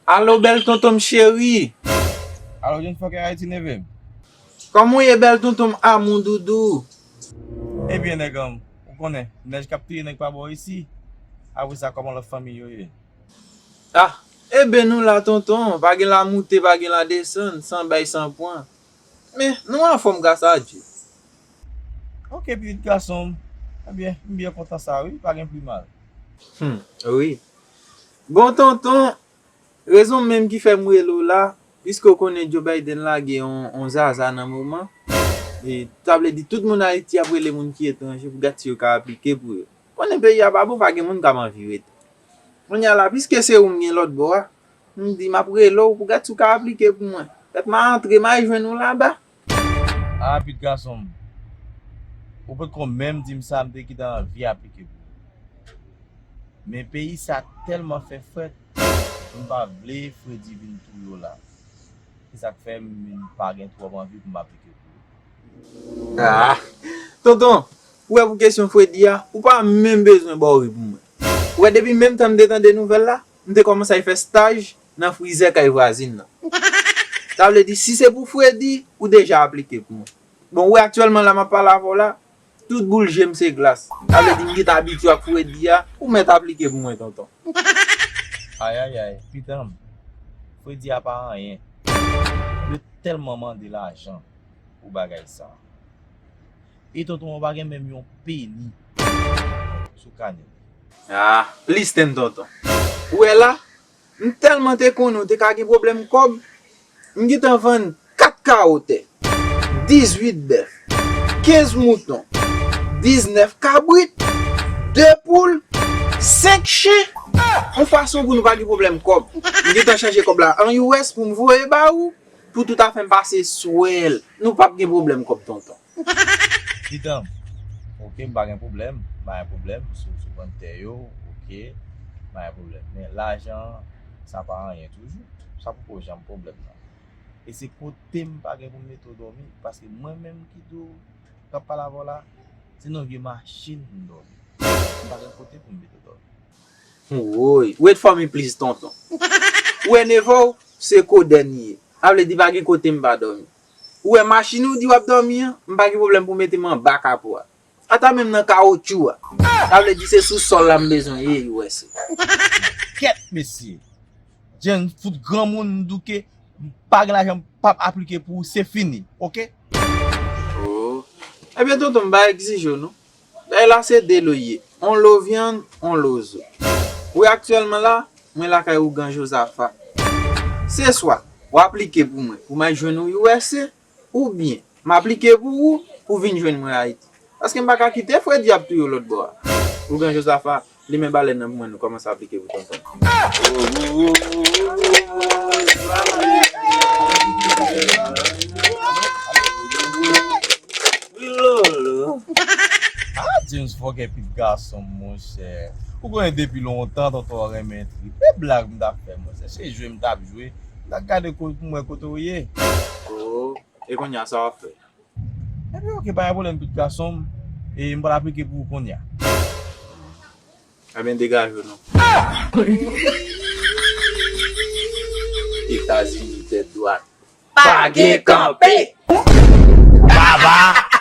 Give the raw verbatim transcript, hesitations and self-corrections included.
Alo, bèl tonton m cheri. Alo, John Fucker Haiti, neve m. Kòman w ye, bèl tonton m, amou doudou? Ebyen, nèg an m, ou konnen, nèj k ap touye nèg pa bò isi. Apre sa, kòman lòt fanmi yo ye? Ah, eben nou la, tonton, pa gen la moute, pa gen la desann, san bay, san pran. Men, nou anfòm gras a Dye. Ok, pitit gason m. Ebyen, m byen kontan sa, wi, pa gen pli mal. Hmm, wi. Bon, tonton, rezon menm ki fè m rele w la, piske w konnen Joe Biden lage yon, yon zaza nan moman, e sa vle di tout moun Ayiti ap rele moun ki etranje pou gad si yo ka aplike pou yo. Konnen peyi a pa bon, pa gen moun k ap anvi rete. Kounye a la, piske se ou m gen lòt bò a, m di m ap rele w pou gad si w ka aplike pou mwen. Pèt m a antre, m a jwenn ou laba. Ah, pitit gason m. Ou potko menm di m sa, m te gentan anvi aplike pou ou. Men peyi sa tèlman fè frèt, m pa vle Fredi vin touye w la. Se sa k fè m pa gen twòp anvi pou m aplike pou ou. Ah, tonton, ou wè pou kesyon Fredi a, ou pa menm bezwen bò ri pou mwen. Ou wè depi menm tan m te tande nouvèl la, m te kòmanse al fè staj nan frizè kay vwazin nan. Sa vle di, si se pou Fredi, ou deja aplike pou mwen. Bon, ou wè aktyèlman la m ap pale avè w la, tout boul je m se glas. Sa vle di m gentan abitye ak Fredi a, ou mèt aplike pou mwen, tonton. Ayayay, pitan m. Fredi a pa anyen. Yo tèlman mande lajan pou bagay sa. E tonton an pa gen menm yon peni sou kanè l. Ah, plis tenn tonton. Ou wè la, m tèlman te konnen w te ka gen pwoblèm kòb, m gentan vann kat kawo tè, dizuit bèf, kenz mouton, diznèf kabrit, de poul, senk chen, yon fason pou nou pa gen pwoblèm kòb. M gentan chanje kòb la an U S pou m voye ba ou, pou tout afè m pase swèl. Nou p ap gen pwoblèm kòb, tonton. Pitan m. Ok, m pa gen pwoblèm, m pa gen pwoblèm, si w, si w vann tè yo, ok, m pa gen pwoblèm. Men lajan, sa pa anyen toujou. Sa poko janm pwoblèm nan. E se kote m pa gen pou m mete w dòmi, paske mwen menm ki di w, k ap pale avè w la, se nan vye machin m dòmi. M pa gen kote pou m mete w dòmi. Woy, wait for me please, tonton. Ou wè nevè w, se kodèn li ye. Sa vle di pa gen kote m pa dòmi. Ou wè machin ou di w ap dòmi an, m pa gen pwoblèm pou mete m anba kapo a. Ata menm nan kawotchou a. Sa vle di se sou sòl la m bezwen ye, U S A. Kèt, mesye. Jan fout granmoun m douke, m pa gen lajan, m p ap aplike pou ou, se fini, ok? Oh. Ebyen, tonton, m pa egzije w, non. Bagay la se de lo ye. On lo vyann, on lo zo. Wi, aktyèlman la, mwen lakay ougan Jozafa. Se swa w aplike pou mwen, pou m al jwenn ou U S A, oubyen m aplike pou ou, pou w vin jwenn mwen Ayiti. Paske m pa ka kite Fredi ap touye w lòt bò a. Ougan Jozafa, limen balèn nan pou mwen, nou kòmanse aplike pou tonton. Lolo. Ah, James Fòkè, pitit gason m, monchè. Ou konnen depi lontan, tonton renmen tripe. Blag m t ap fè, monchè. Se jwe m t ap jwe. M t ap gade ko-, pou m wè kote w ye. Oh, e kounye a, sa w ap fè? Ebyen, ok, pa gen pwoblèm, pitit gason m. E m pral aplike pou ou kounye a. Ebyen, degaje w non. Etazini, tèt dwat. Pa gen kanpe! Baba!